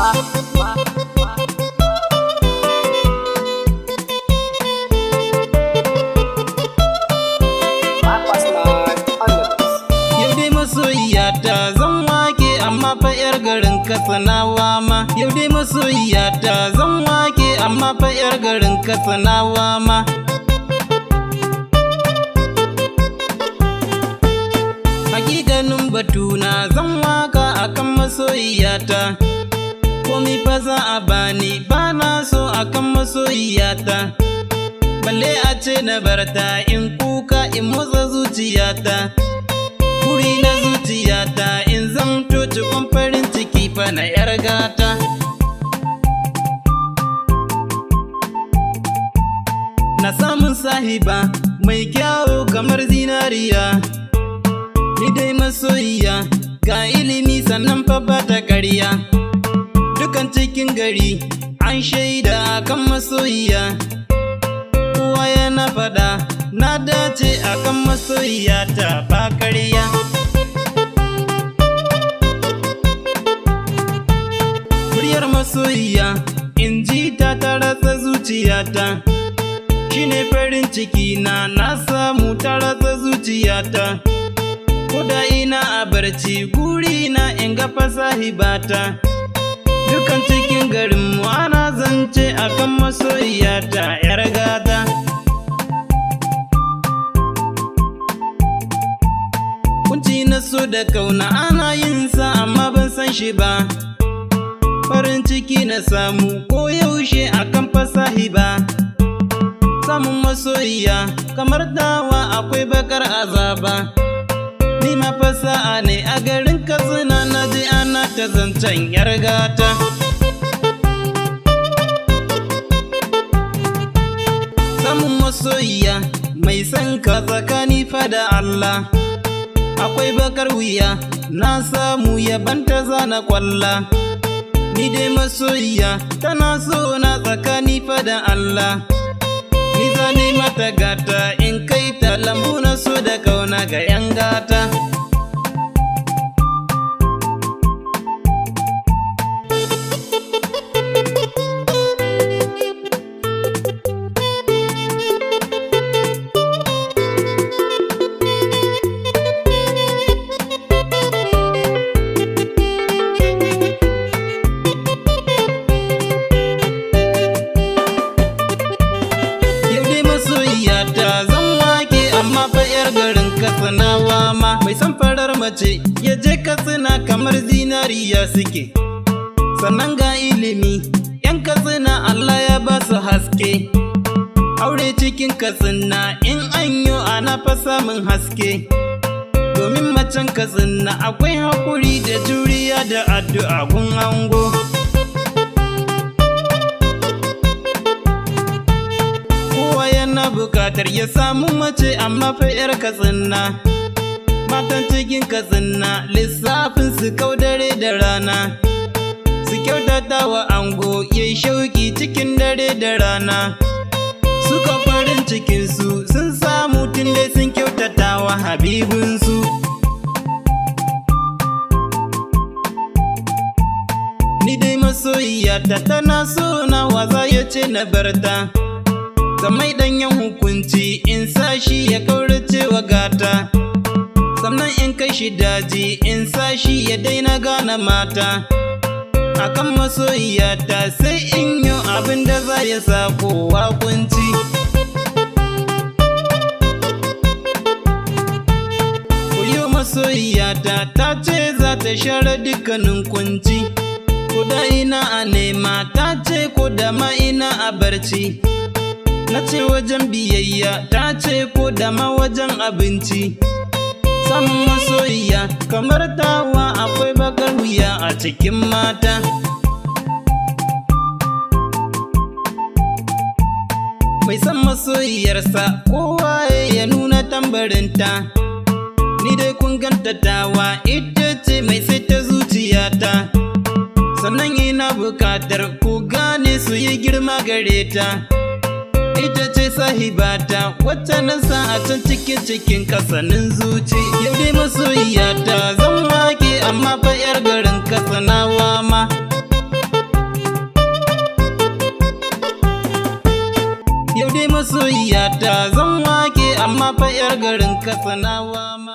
Ma, Marcus Man on the mix. Yau dai masoyiyata zan wake amma fa 'yar garin Katsinawa ma. Yau dai masoyiyata zan wake amma fa 'yar garin Katsinawa ma. Hakikanin batuna zan waka akan masoyiyata. Komi fa za a bani bana so akan masoyiyata. Balle a ce na barta in kuka in motsa zuciyata. Kuri na zuciyata in zamto cikon farin ciki fa na 'yar gata. Na samun sahiba mai kyawu kamar zinariya. Ni dai masoyiya ga ilimi sannan fa ba ta ƙarya. Dukan cikin gari an shaida akan masoyiya. Kowa yana faɗa na dace akan masoyiya ta ba ƙarya. Muryar masoyiya in ji ta ta ratsa zuciyata. Shine farin ciki na na samu ta ratsa zuciyata. Koda ina a barci guri na in ga fasahibata. Dukan cikin garinmu ana zance akan masoyiyata 'yar gata. Kunci na so da kauna ana yin sa amma ban san shi ba. Farin ciki na samu ko yaushe akan fasahiba. Samun masoyiya kamar dawa akwai bakar azaba. Ni ma fasa'a ne a garin Katsina na ji ana ta zancen 'yar gata. Samun masoyiya mai son ka tsakani fada Allah. Akwai bakar wuya na samu yabanta zana kwalla. Ni dai masoyiya tana so na tsakani fada Allah. Ni zane mata gata in kai ta lambu na so da kauna ga 'yan gata. Yau dai masoyiyata zan wake amma fa 'yar garin Katsinawa ma. Mai son farar mace ya je Katsina kamar zinariya suke. Sannan ga ilimi, 'yan Katsina Allah ya ba su haske. Aure cikin Katsina in an yo ana fa samun haske. Domin macen Katsina akwai haƙuri da juriya da addu'a gun ango. Kowa yana bukatar ya samu mace amma fa 'yar Katsina. Matan cikin Katsina lissafin su kau dare da rana. Su kyautata wa ango yayi shauki cikin dare da rana. Suka farin cikinsu sun samu tun dai sun kyautata wa habibinsu. Ni dai masoyiyata tana so na waza ya ce na barta. Ta mai ɗanyen hukunci in sa shi ya kaurace wa gata. Sannan in kai shi daji in sa shi ya daina gane mata. Akan masoyiyata sai in yi abin da za ya sa kowa kunci. Kuyo masoyiyata ta ce za ta share dukkanin kunci. Ko da ina a nema ta ce ko da ma ina a barci. Na ce wajen biyayya ta ce ko da ma wajen abinci. Samun masoyiya kamar tawa akwai bakar wuya a cikin mata. Mai son masoyiyarsa kowa ya nuna tambarinta. Ni dai kun ganta tawa ita ce mai saita zuciyata. Sannan ina bukatar ku gane su yi girma gare ta. Ita ce sahibata wacce na sa a can cikin cikin kasanin zuci. Yau dai masoyiyata zan wake amma fa 'yar garin Katsinawa ma. Yau dai masoyiyata zan wake, amma fa 'yar garin Katsinawa ma.